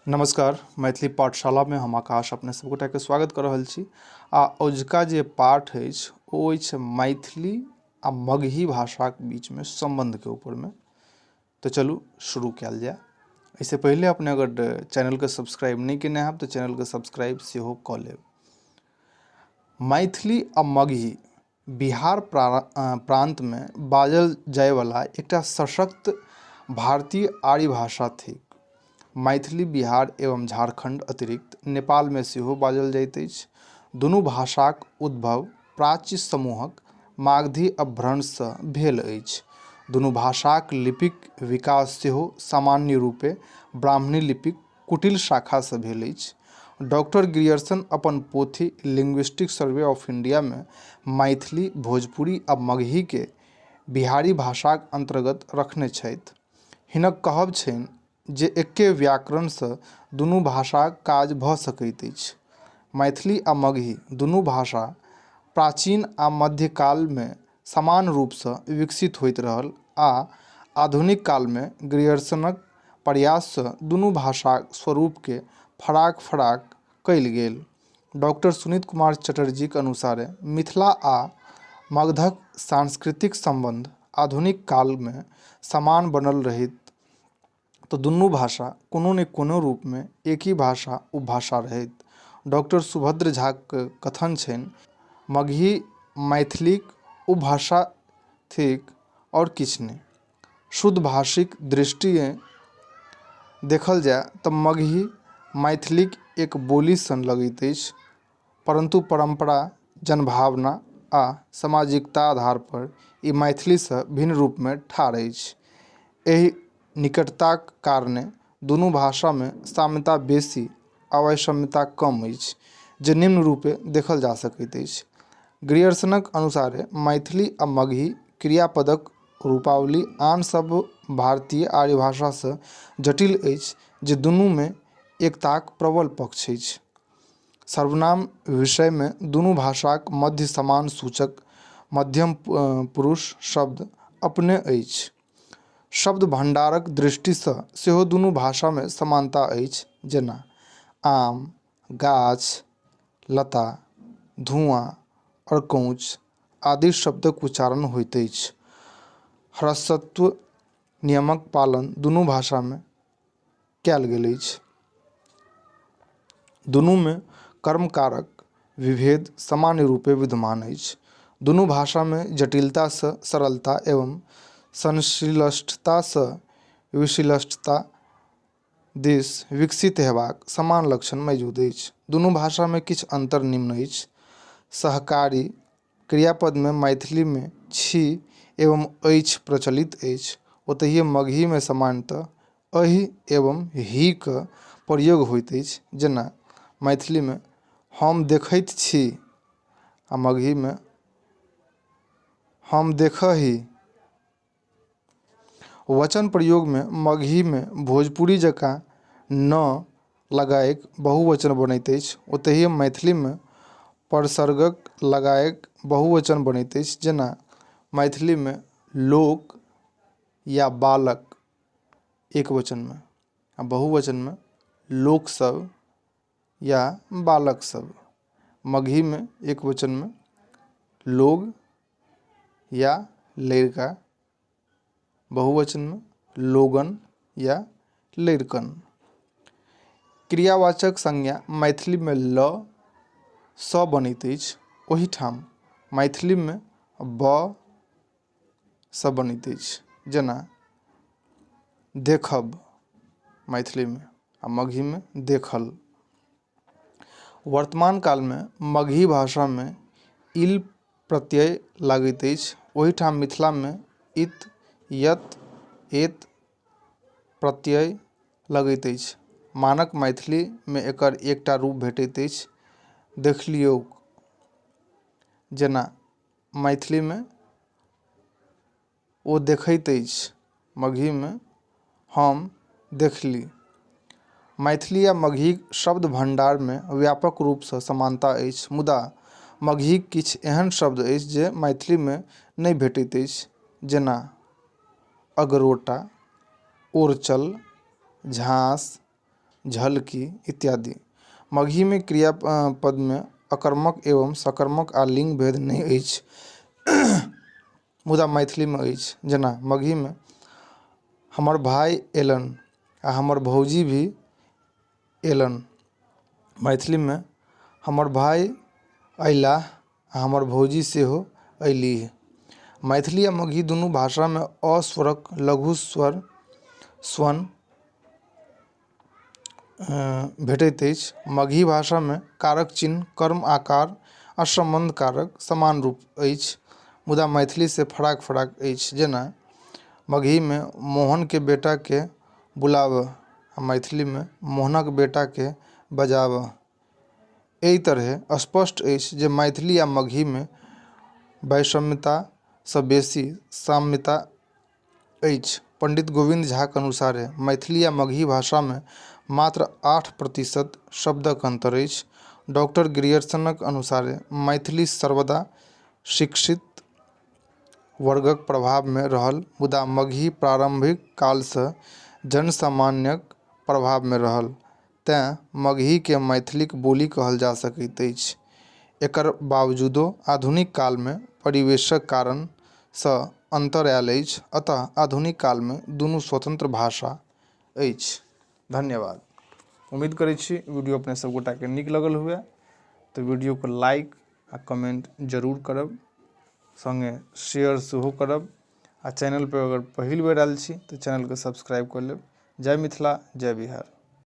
नमस्कार। मैथिली पाठशालामे हम आकाश अपने सब गोटाके स्वागत कऽ रहल छी। आ अजुका जे पाठ अछि ओ अछि मैथिली आ मगही भाषाक बीचमे सम्बन्धके ऊपरमे। तऽ चलू शुरू कयल जाय। एहिसँ पहिले अपने अगर चैनलके सब्सक्राइब नहि केने हैब तऽ चैनलके सब्सक्राइब सेहो कऽ लेब। मैथिली आ मगही बिहार प्रान्तमे बाजल जायवला एकटा सशक्त भारतीय आर्य भाषा थिक। मैथिली बिहार एवं झारखण्ड अतिरिक्त नेपालमे सेहो बाजल जाइत अछि। दुनू भाषाक उद्भव प्राच्य समूहक मागधी अपभ्रंशसँ भेल अछि। दुनू भाषाक लिपिक विकास सेहो सामान्य रूपे ब्राह्मणी लिपिक कुटिल शाखासँ भेल अछि। डॉक्टर ग्रियर्सन अपन पोथी लिंग्विस्टिक सर्वे ऑफ इंडियामे मैथिली, भोजपुरी आ मगहीके बिहारी भाषाक अन्तर्गत रखने छथि। हिनक कहब छनि जे एके व्याकरणसँ दुनू भाषाक काज भऽ सकैत अछि। मैथिली आ मगही दुनू भाषा प्राचीन आ मध्यकालमे समान रूपसँ विकसित होइत रहल आ आधुनिक कालमे ग्रियर्सनक प्रयाससँ दुनू भाषाक स्वरूपके फराक फराक कयल गेल। डॉक्टर सुनीत कुमार चटर्जीक अनुसारे मिथिला आ मगधक सांस्कृतिक सम्बन्ध आधुनिक कालमे समान बनल रहैत तऽ दुनू भाषा कोनो ने कोनो रूपमे एक ही भाषा उपभाषा रहैत। डॉक्टर सुभद्र झाक कथन छनि, मगही मैथिलीक उपभाषा थिक आओर किछु नहि। शुद्ध भाषिक दृष्टिए देखल जाय तऽ मगही मैथिलीक एक बोली सन लगैत अछि, परन्तु परम्परा, जनभावना आ सामाजिकता आधार पर ई मैथिलीसँ भिन्न रूपमे ठाढ़ अछि। एहि निकटताक कारणे दुनू भाषामे साम्यता बेसी आ वैषम्यता कम अछि, जे निम्न रूपे देखल जा सकैत अछि। ग्रियर्सनक अनुसारे मैथिली आ मगही क्रियापदक रूपावली आन सभ भारतीय आर्य भाषासँ जटिल अछि, जे दुनूमे एकताक प्रबल पक्ष अछि। सर्वनाम विषयमे दुनू भाषाक मध्य समान सूचक मध्यम पुरुष शब्द अपने अछि। शब्द भण्डारक दृष्टिसँ सेहो दुनू भाषामे समानता अछि, जेना आम, गाछ, लता, धुआँ, अरकौच आदि शब्दक उच्चारण होइत अछि। ह्रस्वत्व नियमक पालन दुनू भाषामे कयल गेल अछि। दुनूमे कर्मकारक विभेद सामान्य रूपे विद्यमान अछि। दुनू भाषामे जटिलतासँ सरलता एवं संश्लिष्टतासँ विश्लिष्टता दिस विकसित हेबाक समान लक्षण मौजूद अछि। दुनू भाषामे किछु अन्तर निम्न अछि। सहकारी क्रियापदमे मैथिलीमे छी एवं अछि प्रचलित अछि, ओतहि मगहीमे सामान्यतः अहि एवं ही क प्रयोग होइत अछि। जेना मैथिलीमे हम देखैत छी आ मगहीमे हम देखऽ ही। वचन प्रयोगमे मगहीमे भोजपुरी जकाँ न लगायक बहुवचन बनैत अछि, ओतहि मैथिलीमे परसर्गक लगायक बहुवचन बनैत अछि। जेना मैथिलीमे लोक या बालक एक वचनमे आ बहुवचनमे लोकसभ या बालक सब। मगहीमे एक वचनमे लोग या लड़का, बहुवचनमे लोगन या लड़कन। क्रियावाचक संज्ञा मैथिलीमे ल सँ बनैत अछि, ओहिठाम मैथिलीमे ब सँ बनैत अछि। जेना देखब मैथिलीमे आ मगहीमे देखल। वर्तमान कालमे मगही भाषामे इल प्रत्यय लगैत अछि, ओहिठाम मिथिलामे इत, यत, एत प्रत्यय लगैत अछि। मानक मैथिलीमे एकर एकटा रूप भेटैत अछि, देखलियौक। जेना मैथिलीमे ओ देखैत अछि, मगहीमे हम देखली। मैथिली आ मगहीक शब्द भण्डारमे व्यापक रूपसँ समानता अछि, मुदा मगहीक किछु एहन शब्द अछि जे मैथिलीमे नहि भेटैत अछि, जेना अगरोटा, ओरचल, झाँस, झलकी इत्यादि। मगहीमे क्रियापदमे अकर्मक एवं सकर्मक आ लिङ्ग भेद नहि अछि, मुदा मैथिलीमे अछि। जेना मगहीमे हमर भाय अयलनि आ हमर भौजी भी अयलनि। मैथिलीमे हमर भाय अयलाह आ हमर भौजी सेहो अयलीह। मैथिली आ मगही दुनू भाषामे अ स्वरक लघु स्वर स्वन भेटैत अछि। मगही भाषामे कारक चिन्ह, कर्म आकार आ सम्बन्ध कारक समान रूप अछि, मुदा मैथिली से फराक फराक अछि। जेना मगहीमे मोहनके बेटाके बुलाबह आ मैथिलीमे मोहनक बेटाके बजाबह। एहि तरहे स्पष्ट अछि जे मैथिली आ मगहीमे वैषम्यतासँ बेसी साम्यता अछि। पंडित गोविन्द झाक अनुसारे मैथिली आ मगही भाषामे मात्र 8% शब्दक अन्तर अछि। डॉक्टर ग्रियर्सनक अनुसारे मैथिली सर्वदा शिक्षित वर्गक प्रभावमे रहल, मुदा मगही प्रारम्भिक कालसँ जनसामान्यक प्रभावमे रहल। तेँ मगहीकेँ मैथिलीक बोली कहल जा सकैत अछि। एकर बावजूदो आधुनिक कालमे परिवेशक कारणसँ अन्तर आयल अछि। अतः आधुनिक कालमे दुनू स्वतन्त्र भाषा अछि। धन्यवाद। उम्मीद करै छी वीडियो अपने सब गोटाके नीक लगल हुए, तऽ वीडियोके लाइक आ कमेंट जरूर करब, सङ्गे शेयर सेहो करब आ चैनल पर अगर पहिल बेर आयल छी तऽ चैनलके सब्सक्राइब कऽ लेब। जय मिथिला, जय बिहार।